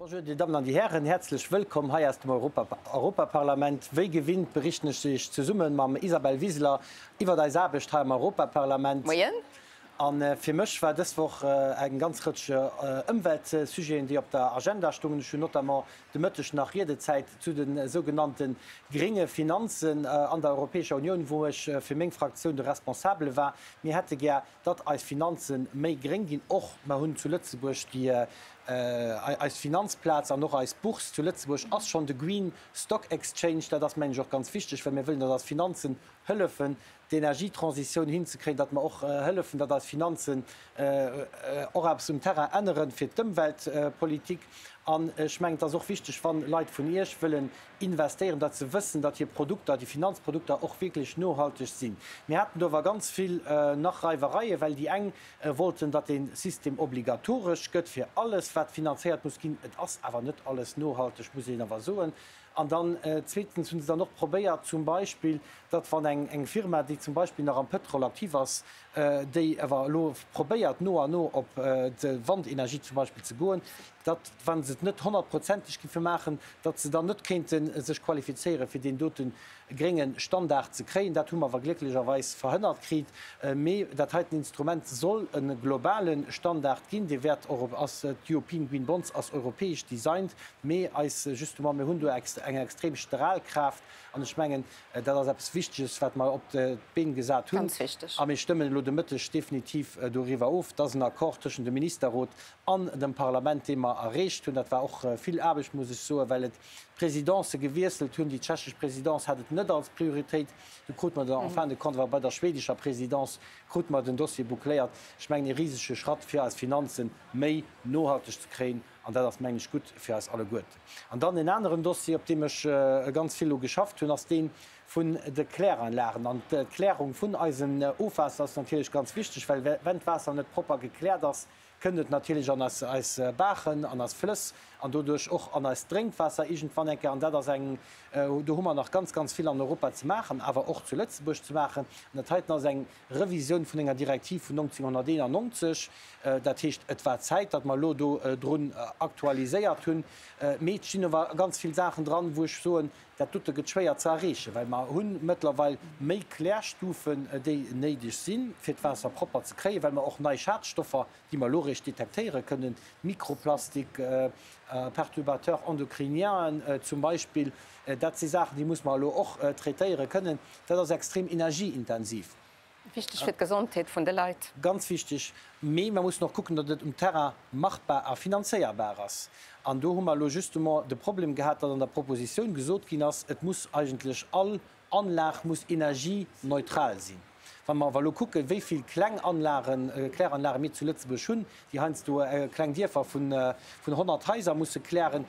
Bonjour Dir Dammen an Dir Hären, häerzlech wëllkomm hei aus dem Europaparlament. Wéi gewinnt berichten ech Iech zesumme mam Isabel Wiseler iwwert eis Aarbecht hei am Europaparlament. Moien. A fir mech war dës Woch eng ganz Rëtsch Ëmweltsujeten, déi op der Agenda stungen. Ech hunn notamment de Mëtteg nach Riedezäit zu de sougenannte grénge Finanzen an der Europäescher Unioun, wou ech fir meng Fraktioun de Responsabele war. Mir hätte gär, datt eis Finanze méi gréng ginn. Och mer hunn zu Lëtzebuerg déi, eis Finanzplaz an och eis Bourse zu Lëtzebuerg ass schonn de Green Stock Exchange. Dat ass, mengen ech, och ganz wichteg, well mir wëllen, datt eis Finanzen hëllefen, d'Energietransitioun hinzekréien, datt mer och hëllefen, datt eis Finanzen och eppes um Terrain änneren fir d'Ëmweltpolitik. An ech mengen, et ass och wichteg, wa Leit vun Iech wëllen investéieren, datt se wëssen, datt hir Produkter, déi Finanzprodukter och wierklech nohalteg sinn. Mir haten do awer ganz vill nach Reiwereien, well déi eng wollten, datt dee System obligatoresch gëtt fir alles, wat finanzéiert muss ginn. Et ass awer net alles nohalteg, muss een awer soen. An dann zweetens hu se dann och probéiert, zum Beispill, datt wann eng eng Firma, déi zum Beispill nach am Pëtrol aktiv ass, déi awer elo probéiert no an no op d'Wandenergie zum Beispill ze goen, datt, wa se et net honnertprozenteg giffe maachen, datt se dann net kéinte sech qualifizéieren, fir deen dote grénge Standard ze kréien. Dat hu mer awer glécklecherweis verhënnert kritt. Mee dat heiten Instrument soll e globale Standard ginn. Dee wäert och, ass, d'European Green Bonds ass europäesch designt, mee eis, justement, mir hunn do eng extrem Stralkraaft an ech mengen, dat ass eppes Wichteges, wat mer op d'Been gesat hunn. Ganz wichteg. A mir stëmmen elo de Mëtteg definitiv doriwwer of. Dat ass en Accord tëschent dem Ministerrot an dem Parlament, dee mer erreecht hunn. Dat war och vill Aarbecht, muss ech soen, well et d'Presidencë gewiesselt hunn. Déi tschechesch Presidence hat et net als Prioritéit. Du krute mer dann en fin de compte awer bei der schwedescher Presidence krute mer den Dossier boucléiert. Ech mengen, e risege Schratt, fir eis Finanze méi nohalteg ze kréien. An dat ass, mengen ech, gutt fir eis alleguerten. An dann en aneren Dossier, op deem ech ganz vill elo geschafft hunn, ass dee vun de Kläranlagen. An d'Klärung vun eisem Ofwaasser ass natierlech ganz wichteg, well wenn d'Waasser net propper gekläert ass, kënnt et natierlech an eis Baachen, an eis Flëss an doduerch och an eist Drénkwaasser iergendwann eng Kéier. An dat ass eng, do hu mer nach ganz, ganz vill an Europa ze maachen, awer och zu Lëtzebuerg ze maachen. An dat heiten ass eng Revisioun vun enger Direktiv vun 1991. Dat heescht, et war Zäit, datt mer elo do drun aktualiséiert hunn. Mee et stinn awer ganz vill Saachen dran, wou ech soen, dat dote gëtt schwéier ze erreechen, well mer hu mëttlerweil méi Klärstufen, déi néideg sinn, fir d'Waasser propper ze kréien, well mer och nei Schadstoffer, déi mer elo eréischt detektéiere kënnen, Mikroplastik, Perturbateurs endocriniens zum Beispill, dat si Saachen, déi muss mer elo och traitéiere kënnen. Dat ass extrem energieintensiv. Wichteg fir d'Gesondheet vun de Leit. Ganz wichteg. Mee mer mussen och kucken, datt et um Terrain machbar a finanzéierbar ass. An do hu mer elo justement de Problem gehat, datt an der Propositioun gesot ginn ass, et muss eigentlech all Anlag muss energieneutral sinn. Wa mer awer elo kucken, wéi vill kleng Anlagen, Kläranlage mir zu Lëtzebuerg hunn, déi heiansdo kleng Dierfer vun 100 Haiser musse klären,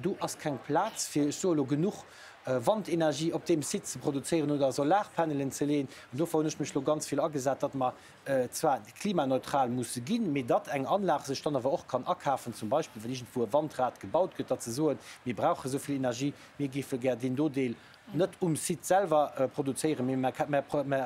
do ass keng Plaz fir, ech soe elo, genuch Wandenergie op deem Site ze produzéieren oder Solarpanelen ze leeën. An dofir hunn ech mech elo ganz vill agesat, datt mer zwar klimaneutral musse ginn, mee datt eng Anlag sech dann awer och kann akafen, zum Beispill wann iergendwou e Wandrad gebaut gëtt, datt se soen, mir brauche esou vill Energie, mir géife gär deen do Deel net um Site selwer produzéieren, mee mer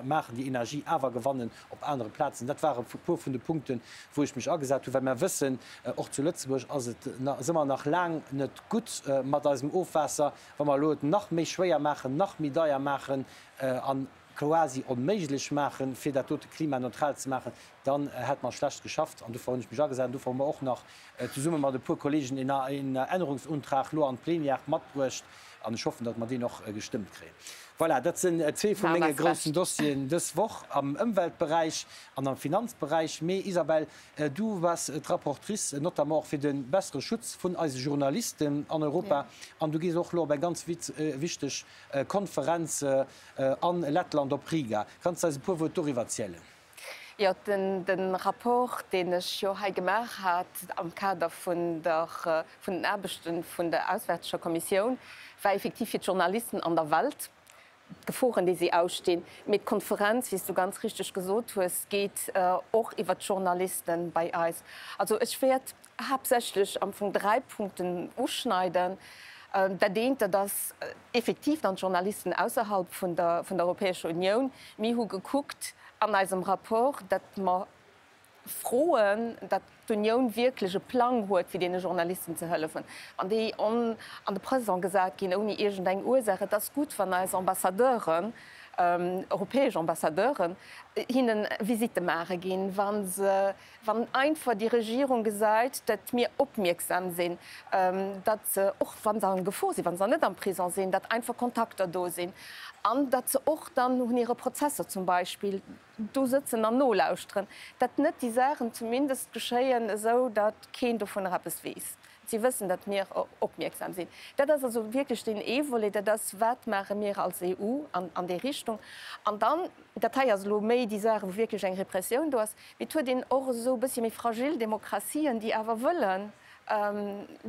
maachen déi Energie awer gewannen op anere Plazen. Dat ware e puer vun de Punkten, wou ech mech agesat hunn, well mer wëssen, och zu Lëtzebuerg ass et, si mer nach laang net gutt mat eisem Ofwaasser. Wa mer elo et nach méi schwéier maachen, nach méi deier maachen a quasi onméiglech maachen, fir dat dote klimaneutral ze maachen, dann hätte mer schlecht geschafft. An dofir hunn ech mech agesat an dofir hu mer och nach zesumme mat e puer Kollegen en Ännerungsuntrag elo an d'Plenière matbruecht an ech hoffen, datt mer deen och gestëmmt kréien. Voilà, dat sinn zwee vu menge groussen Dossieren dës Woch am Ëmweltberäich an am Finanzberäich. Mee Isabelle, du waars d'Rapportrice notamment och fir de bessere Schutz vun eise Journalisten an Europa an du gees och elo op eng ganz wichteg Konferenz an Lettland op Riga. Kanns de eis e puer Wuert doriwwer zielen? Jo, de Rapport, deen ech jo hei gemaach hat am Kader vun der, vun den Aarbechte vun der auswärteger Kommissioun, war effektiv fir d'Journalisten an der Welt, d'Geforen, déi si ausstinn. Mee d'Konferenz, wéi s du ganz richteg gesot hues, geet och iwwert d'Journalisten bei eis. Also ech wäert haaptsächlech am Fong 3 Punkten uschneiden. Dat eent, dat ass effektiv dann d'Journalisten ausserhalb vun der, vun der Europäescher Unioun. Mir hu gekuckt an eisem Rapport, datt mer. Froen, datt d'Unioun wierklech e Plang huet, fir deene Journalisten ze hëllefen, wann déi an de Prisong gesat ginn ouni iergendeng Ursaach. Et ass gutt, wann eis Ambassadeuren, europäesch Ambassadeuren, hinne Visitte maache ginn, wa se, wann einfach déi Regierung gesäit, datt mir opmierksam sinn, datt se, och wa se an Gefor sinn, wa se net am Prisong sinn, datt einfach Kontakter do sinn an datt se och dann un hire Prozesser zum Beispill do sëtzen an nolauschteren, datt net déi Saachen zumindest geschéien, esou datt keen dovunner eppes weess. Si wëssen, datt mir opmierksam sinn. Dat ass also wierklech deen ee Volet, dat ass, wat maache mir als EU an déi Richtung. An dann, dat hei ass elo méi déi Saache wou wierklech eng Repressioun do ass, mee et huet een och esou e bëssche méi fragil Demokratien, déi awer wëllen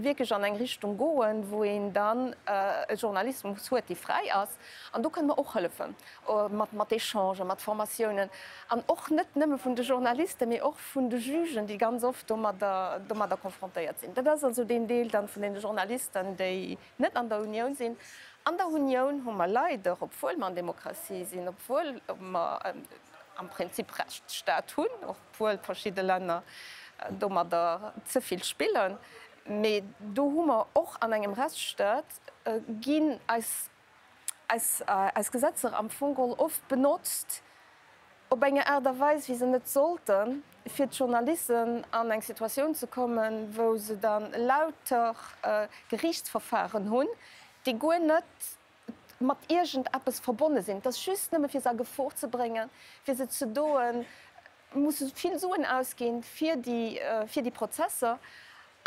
wierklech an eng Richtung goen, wou een dann e Journalismus huet, dee fräi ass. An do kënne mer och hëllefen, mat Echangen, mat Formatiounen an och net nëmme vun de Journalisten, mee och vun de Jugen, déi ganz oft domadder, domadder konfrontéiert sinn. Dat ass also deen Deel dann vun deene Journalisten, déi net an der Unioun sinn. An der Unioun hu mer leider, obwuel mer an Demokratie sinn, obwuel mer am Prinzip Rechtsstaat hunn, obwuel verschidde Länner domadder ze vill spillen, mee do hu mer och an engem Rechtsstaat ginn eis eis Gesetzer am Fong geholl oft benotzt op eng Aart a Weis, wéi se net sollten, fir d'Journalisten an eng Situatioun ze kommen, wou se dann lauter Geriichtsverfahren hunn, déi guer net mat iergend eppes verbonne sinn. Et ass just nëmme fir se a Gefor ze bréngen, fir se ze doen, musse vill Suen ausginn fir déi, fir déi Prozesser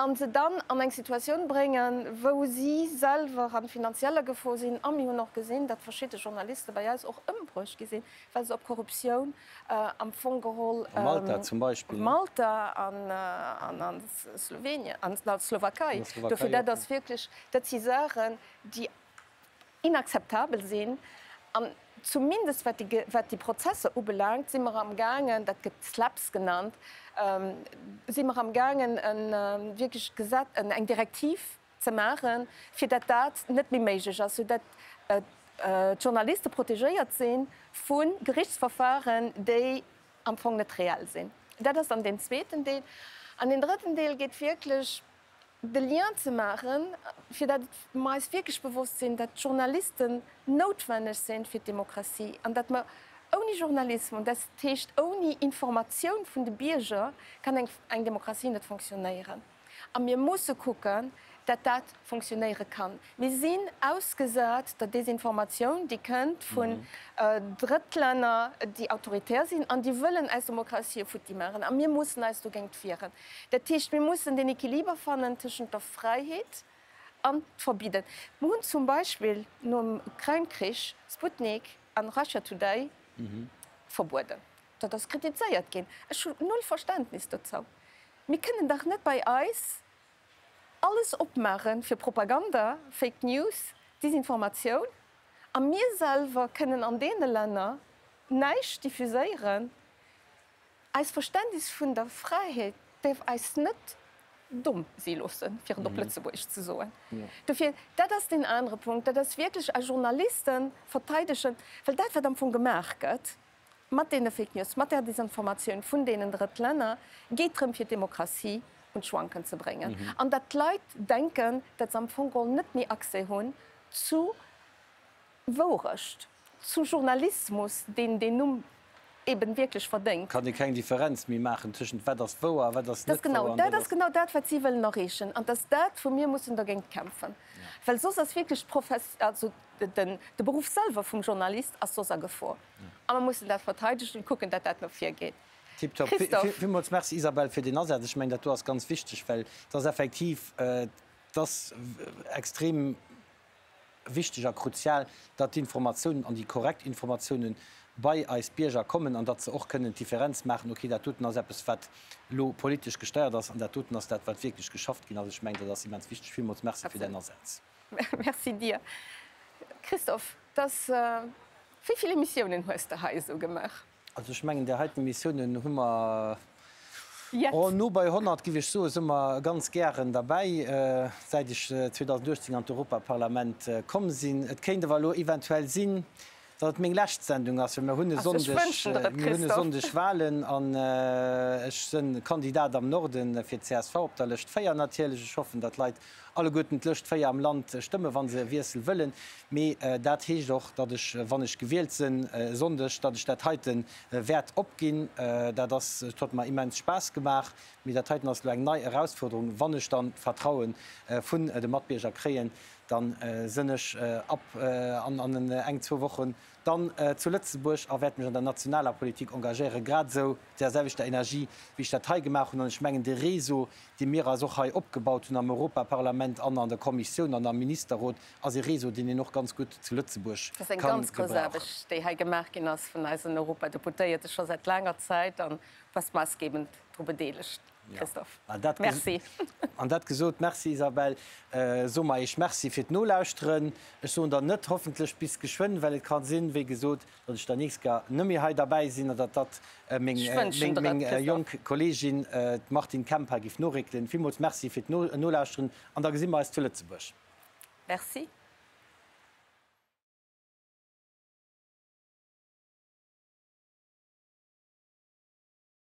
a se dann an eng Situatioun bréngen, wou si selwer a finanzieller Gefor sinn. A mir hunn och gesinn, datt verschidde Journaliste bei eis och ëmbruecht gi sinn, well se op Korruptioun am Fong geholl. A Malta zum Beispill. Malta an a Slowenien, an der Slowakei. Dofir, dat ass wierklech, dat si Saachen, déi inakzeptabel sinn. An zumindest wat déi, wat déi Prozesser ubelaangt, si mer amgaangen, dat gëtt SLAPS genannt, si mer amgaangen e wierklech Gesetz, eng Direktiv ze maachen, fir dat dat net méi méiglech ass, soudatt d'Journaliste protegéiert si vu Gerichtsverfahren, déi am Fong net reell sinn. Dat ass dann deen zweeten Deel. An deen drëtten Deel geet wierklech de Lien ze maachen, fir dat mer eis wierklech bewosst sinn, dat d'Journalisten noutwenneg sinn fir d'Demokratie an dat mer ouni Journalismus, dat heescht ouni Informatioun vun de Bierger, kann eng eng Demokratie net fonctionnéieren. A mir musse kucken, dat dat fonctionnéiere kann. Mir sinn ausgesat der Desinformatioun, déi kënnt vun Drëttlänner, déi autoritär sinn an déi wëllen eis Demokratië futti maachen. A mir mussen eis dogéint wieren. Dat heescht, mir mussen den Equiliber fannen tëschent der Fräiheet an d'Verbidden. Mir hunn zum Beispill nom Ukrain-Krich Sputnik an Russia Today verbueden. Dat ass kritizéiert ginn. Ech hu null Verständnis dozou. Mir kënnen dach net bei eis alles opmaache fir Propaganda, Fake News, Desinformatioun a mir selwer kënnen an deene Länner näischt diffuséieren. Eist Verständnis vun der Fräiheet däerf eis net domm si loossen, fir et op Lëtzebuergesch ze soen. Dofir, dat ass deen anere Punkt, dat ass wierklech eis Journaliste verteidegen, well dat, wat am Fong gemaach gëtt mat deene Fake News, mat där Desinformatioun vun deenen Drëttlänner, geet drëm, fir d'Demokratie un d'Schwanken ze bréngen an datt d'Leit denken, datt se am Fong geholl net méi Accès hunn zu Wourecht, zu Journalismus, deen deen Numm eben wierklech verdéngt. Kann ee keng Differenz méi maachen tëschent wat ass wouer a wat ass net wouer. Dat ass genau dat, wat si wëllen erreechen. An et ass dat, wou mir mussen dergéint kämpfen. Well soss ass wierklech d'Profes-, also den, de Beruff selwer vum Journalist ass soss a Gefor. A mer mussen dat verteidegen, kucken, datt dat no vir geet. Tiptop. Christophe. Villmools Merci, Isabelle, fir deen Asaz. Ech mengen, dat do ass ganz wichteg, well et ass effektiv, et ass extrem wichteg a kruzial, datt d'Informatiounen an déi korrekt Informatiounen bei eis Bierger kommen an datt se och kënnen d'Differenz maachen, okay, dat doten ass eppes, wat elo politesch gesteiert ass an dat doten ass dat, wat wierklech geschafft ginn ass. Ech mengen, dat ass immens wichteg. Villmools Merci fir däin Asaz. Merci dir. Christophe, dass, wéi vill Emissiounen hues de hei esou gemaach? Also ech mengen, där heiten Emissiounen hu mer oh, no bei 100, géif ech soen, si mer ganz gären derbäi, säit ech 2018 an d'Europaparlament komm sinn. Et kéint awer elo eventuell sinn. Datt et meng lescht Sendung ass, well mir hunn e Sonndeg, mir hunn e Sonndeg Wahlen an ech sënn Kandidat am Norden fir d'CSV op der Lëscht 4 natierlech. Ech hoffen, datt d'Leit alleguerten d'Lëscht 4 am Land stëmmen, wa se e Wiessel wëllen. Mee dat heescht och, datt ech, wann ech gewielt sënn e Sonndeg, datt ech dat heite wäert opginn. Dat ass, et huet mer immens Spaass gemaach, mee dat heiten ass elo eng nei Erausfuerderung. Wann ech dann d'Vertraue vun de Matbierger kréien, Dann sënn ech ab an eng, zwou Wochen dann zu Lëtzebuerg a wäert mech an der nationaler Politik engagéieren, grad esou mat där selwechter Energie, wéi ech dat hei gemaach hunn. An ech mengen, de Réseau, dee mir eis och hei opgebaut hunn am Europaparlament an an der Kommissioun an am Ministerrot, ass e Réseau, deen een och ganz gutt zu Lëtzebuerg Dat ass eng ka ganz grouss gebrauchen. Aarbecht, déi hei gemaach ginn ass vun eisen Europadeputéierte scho säit laanger Zäit an du bass maassgebend dru bedeelegt. Christophe. Merci. An dat gesot, Merci Isabelle, soe mer Iech Merci fir d'Nolauschteren. Ech soen der net hoffentlech bis geschwënn, well et ka sinn, wéi gesot, datt ech der nächst Kéier net méi hei derbäi sinn an datt datt meng jonk Kolleegin, d'Martine Kemp, hei giff noréckelen. Villmools Merci fir d'Nolauschteren an da gesi mer eis zu Lëtzebuerg. Merci.